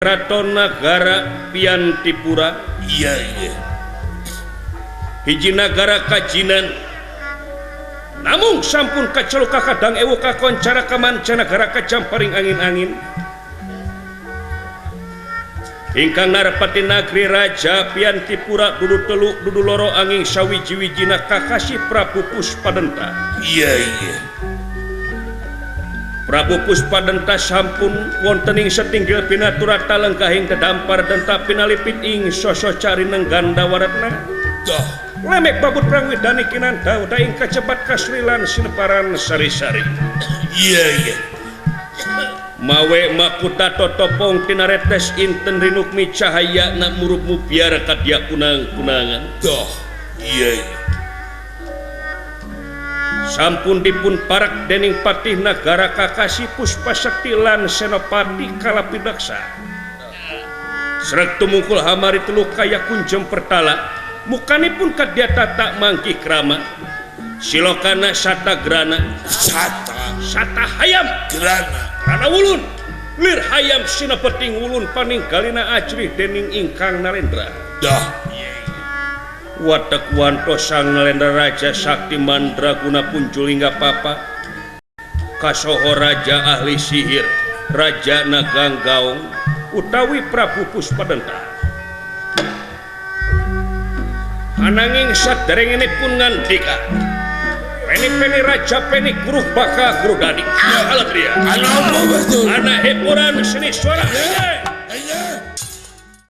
Keraton Nagara Piantipura. Iya iya. Hiji nagara kajinan namung sampun kaceluk kakadang ewu kakoncara kamancanagara kacamparing angin-angin ingkang narapati nagri Raja Piantipura dudu telu dudu loro angin sawiji-wijina kakasih Prabu Puspadenta. Iya iya. Prabu Puspadenta sampun wonten ing setinggil pinaturata lenggahing dedampar denta pinalipit ing sosok cari nengganda waretna. Dah. Lemek babut perang widani kinanda uda ing kacepat kasrilan sineparan sari-sari. Iya iya. Mawe makuta totopong tinaretes inten rinukmi cahaya na murubmu biar kadia kunang-kunangan. Dah. Iya iya. Sampun dipun parak dening patih nagara kakasih Puspasakti lan Senopati Kalapidaksa. Sreg tumungkul hamari telu kaya kunjem pertala, mukanipun kadya tata mangkih krama. Silokana sata grana, sata sata hayam grana, grana wulun. Lir hayam sinepeting wulun paninggalina ajrih dening ingkang Narendra. Dah. Watek wanto sang Nalendra Raja Sakti Mandraguna Punculingga Papa kasoho raja ahli sihir Raja Nagang Gaong utawi Prabu Puspadenta. Ananging saderengipun ngandika peni-peni raja peni guruh baka guru dadi. Alah dia. Ana hiburan seni suara.